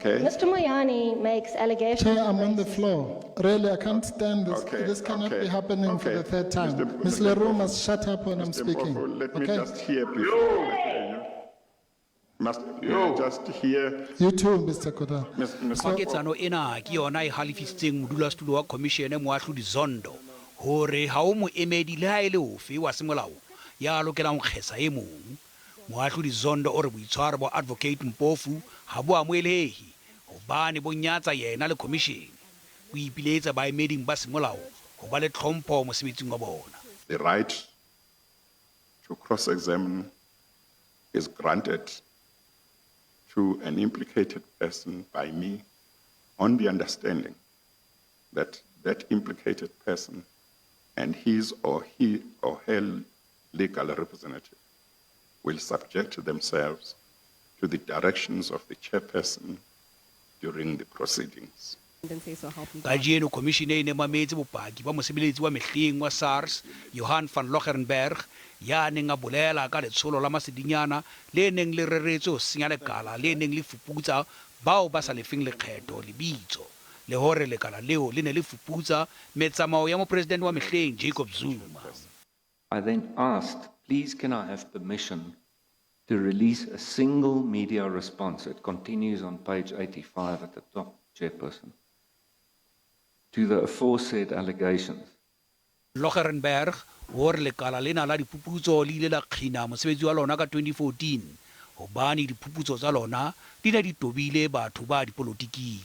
Okay. Mr. Moyani makes allegations. Chair, of I'm on the racism. floor. Really, I can't stand this. Okay, This cannot okay, be happening for okay. the third time. Mr. Ms. Mr. Leroux Mpofu. must shut up when I'm Mr. speaking. Mpofu, let me Okay? just hear before I hear you. Must may I just hear You too, Mr. Koda. Ms. Mpofu? Kgoketsano ena ke yona e halefisitseng modulasetulo wa khomishene Moahlodi Zondo hore ha ho moemedi le ha e le ofe wa semolao ya lokelang ho kgesa e mong. Moahlodi Zondo o re boitshwaro ba Advocate Mpofu ha bo amohelehe hobane bo nyatsa yena le khomishene. O ipiletsa baemeding ba semolao ho ba le tlhompho mosebetsing wa bona. The right to cross-examine is granted to an implicated person by me on the understanding that that implicated person and his or he or her legal representative will subject themselves to the directions of the chairperson during the proceedings. And say so help me God. Kajeno khomishene e ne e mametse bopaki ba mosebeletsi wa mehleng wa SARS, Johan van Loggerenberg, ya neng a bolela ka letsholo la masedinyana le neng le reretswe ho senya lekala le neng le fuputsa bao ba sa lefeng lekgetho lebitso, le hore lekala leo le ne le fuputsa metsamao ya mopresidente wa mehleng Jacob Zuma. I then asked, please can I have permission to release a single media response? It continues on page 85 at the top, Chairperson, to the aforesaid allegations. Loggerenberg o re lekala lena la diphuputso le ile la kgina mosebetsi wa lona ka 2014 hobane diphuputso tsa lona di ne di tobile batho ba dipolotiking.